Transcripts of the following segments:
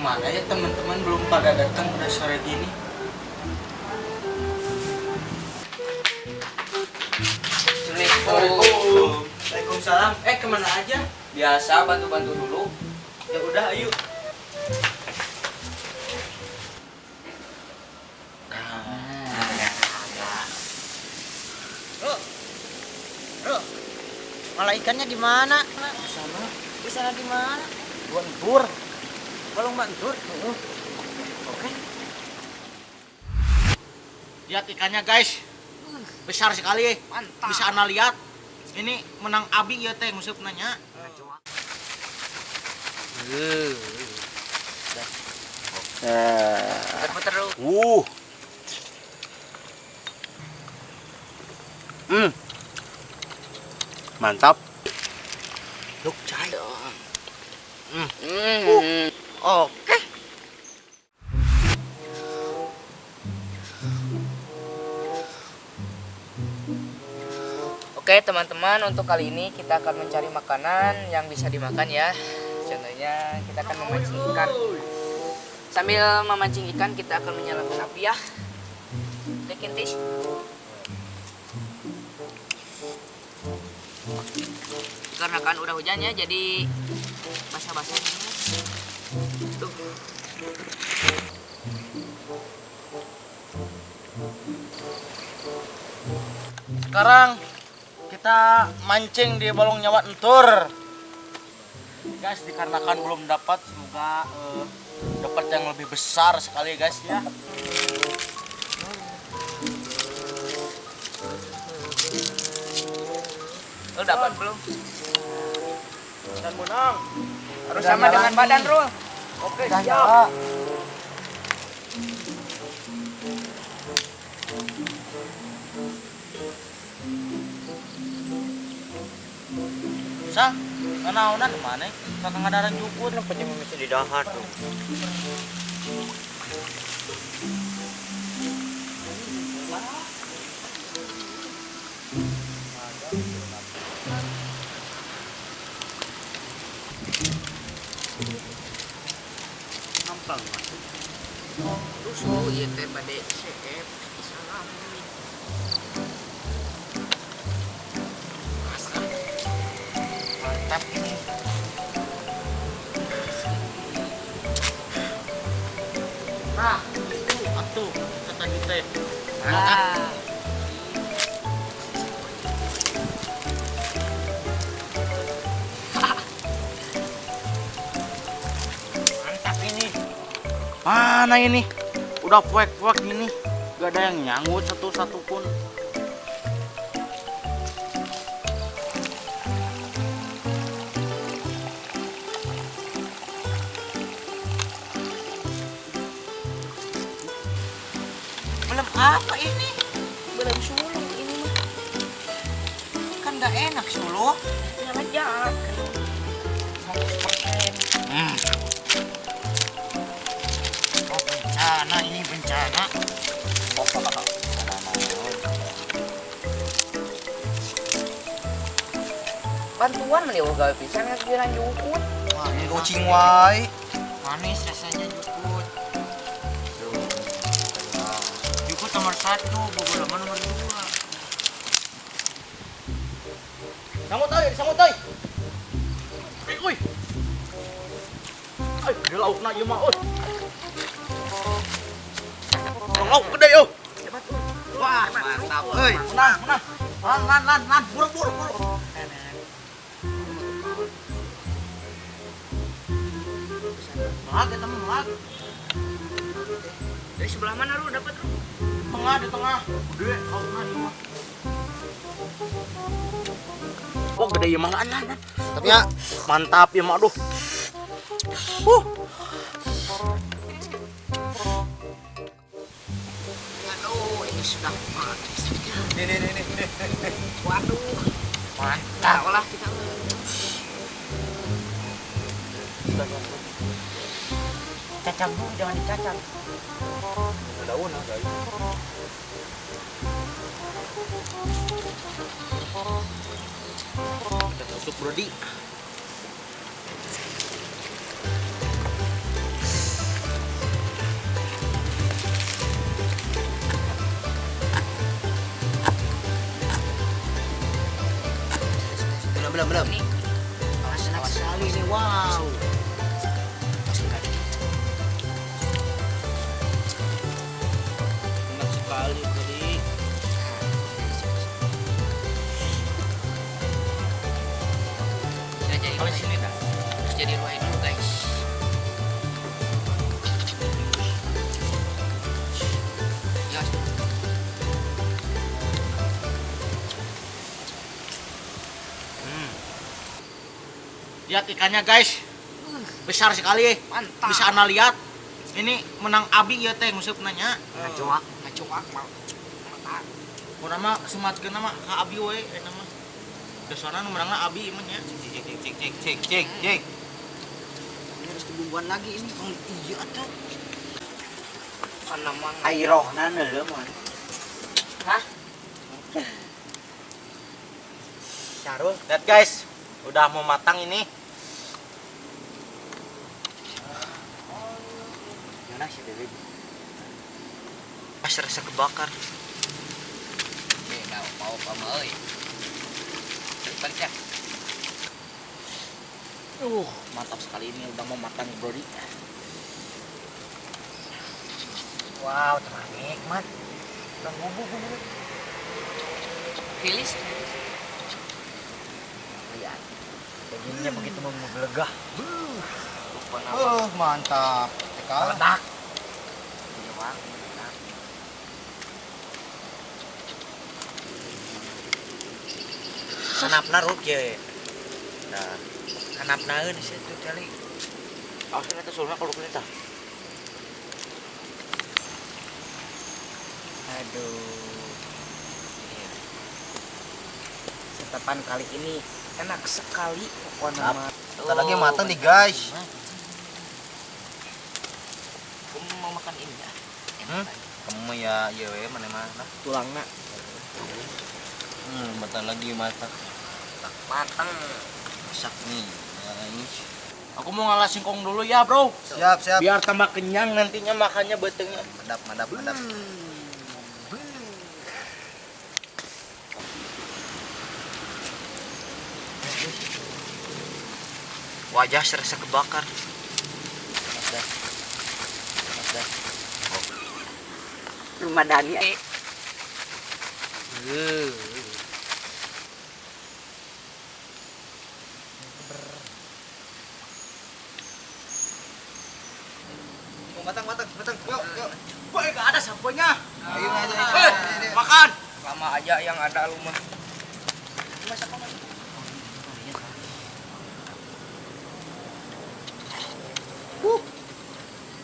Kemana ya teman-teman, belum pada datang, udah sore gini. Assalamualaikum. Waalaikumsalam. Kemana aja? Biasa bantu-bantu dulu. Ya udah, ayo. Bro, bro, malah ikannya di mana? Di sana. Di sana di mana? Gua entur. Kalau nggak entur, oke. Lihat ikannya guys, besar sekali. Mantap. Bisa anda lihat. Ini menang abi ya teh nguseup nanya. Puter-puter lu. Mantap. Luk cai. Oke. Oke teman-teman, untuk kali ini kita akan mencari makanan yang bisa dimakan ya. Contohnya kita akan memancing ikan. Sambil memancing ikan kita akan menyalakan api ya. Oke Kintis. Karena kan udah hujan ya, jadi basah-basah ini. Tuh. Sekarang kita mancing di Balong Nyawa Entur. Guys, dikarenakan belum dapat, semoga dapat yang lebih besar sekali guys ya. Lo dapat belum? Dan menang. Harus sama dengan badan, Rul. Oke, siap. Sa, naonan mana? Kakak ngadaran jukut, Kenapa mesti di dahar tuh? Gampang. Terus oh iya teh bade CF salam. Mantap ini. Nah, itu atuh kata kita. Mantap. Mantap ini. Mana ini? Udah poek-poek gini. Gak ada yang nyanggut satu-satu pun. Belum apa ini? Belum sulu ini mah. Kan gak enak sulu. Jangan jalan. 100%. Oh, bencana ini, bencana. Bantuan meni gawe pisan ngagiran jukut. Wah, ini kucing wae. Manis rasanya jukut. Jukut nomor 1, bogolongan nomor 2. Sanggup euy, sanggup euy. Euy. Euy, di laukna ieu mah euy. Lauk gede euy. Wah, mantap euy. Menang, menang. Lan lan lan lan, buru buru buru. Melak eta mah melak. Dari sebelah mana lu dapat lu? Tengah, di tengah. Gede laukna ieu mah. Oh, gede ieu mah lan lan. Tapi ya mantap ieu mah aduh. Aduh, ini sudah mati saja. Nih nih nih nih. Waduh. Mantap. Olah kita. Cacam dulu, jangan dicacam. Daun ah, guys. Kita tusuk Brodi. Belum. Ini. Awas, Enak awas. sekali ini, wow. Enak sekali tadi. Sudah jadi. Kalau sini dah. Terus jadi ruai dulu guys. Ya, Lihat ikannya guys. Besar sekali. mantap. Bisa anda lihat. Ini menang abi ya teh nguseup nanya. Ngacoak. Ngacoak mau. Mantap. Urang mah sematkeun mah ka abi we eta mah. Dasarna nu menangna abi ieu mah nya. Cek cek cek cek cek cek cek. Ini harus dibumbuan lagi ini. Oh, iya tuh. Karena mang. Airohna neuleuh mah. Hah? Carul. Lihat guys, udah mau matang ini. Gimana sih bebe? Pas rasa kebakar. Oke, mau mau mau euy. Balik ya. Mantap sekali ini udah mau matang brodi. Wow, teman nikmat. Udah bumbu bumbu. Rilis. Lihat. Dagingnya begitu menggelegah. Lupa nama. Mantap. Meledak. Iya, Bang. Meledak. Hanapna ruk ye. Nah, hanapnaeun sih itu kali. Awas ini teh sulna kalau kita. Aduh. Iya. Santapan kali ini enak sekali pokoknya mah. Bentar lagi matang nih, guys. Aku mau makan ini ya. Hmm? Kamu ya ieu we mana mah nah. Tulangna Bentar lagi masak. matang. Masak nih. Nah, ini. Aku mau ngalah singkong dulu ya, Bro. Siap, siap. Biar tambah kenyang nantinya makannya betengnya. Madap, madap, madap. Wajah serasa kebakar. Rumah Dani. Matang, matang, matang. Yuk, yuk. Woi, gak ada samponya. Ayo, ayo, ayo. Makan. Lama aja yang ada lu mah. Masak apa masak?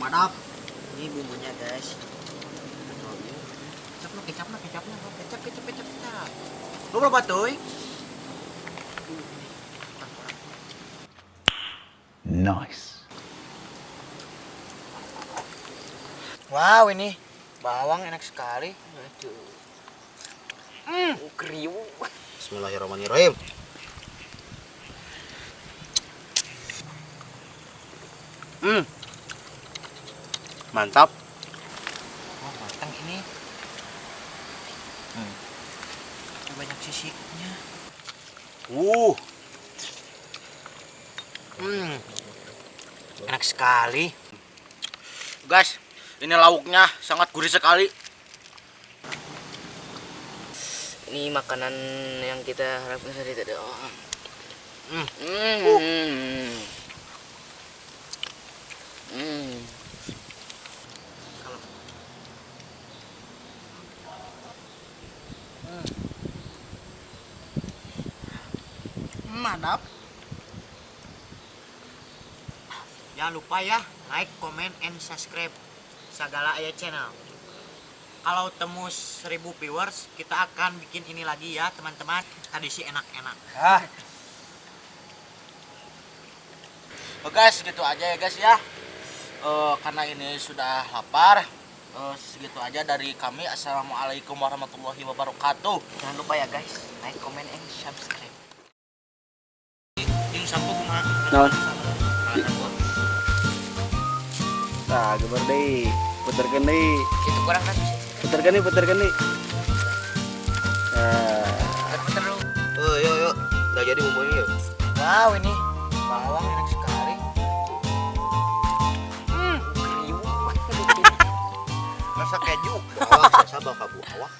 Madap. Ini bumbunya, guys. Kecap, kecap, kecap, kecap, kecap, kecap, kecap. Lu berapa tuh? Nice. Wow, ini bawang enak sekali. Aduh. Kriu. Bismillahirrahmanirrahim. Mantap. Oh, matang ini. Banyak sisiknya. Enak sekali. Guys, ini lauknya sangat gurih sekali. Ini makanan yang kita harapkan dari tadi. Oh. Mantap. Jangan lupa ya, like, comment, and subscribe Sagala Aya Channel. Kalau tembus 1000 viewers, kita akan bikin ini lagi ya teman-teman. Tadi sih enak-enak. Oh guys, gitu aja ya guys ya. Karena ini sudah lapar. Segitu aja dari kami. Assalamualaikum warahmatullahi wabarakatuh. Jangan lupa ya guys, like, comment, and subscribe. Yang sampo kumaha? Naon? Salah. Tah, geber deui. Puterkeun deui. Itu kurang kan? Puterkeun deui, puterkeun deui. Nah. Puter-puter dulu. Oh, yuk, yuk. Udah Udah jadi bumbunya yuk. Wow, ini bawang enak sekali. Kriuk. Rasa keju. Awak, sabar kabu awak.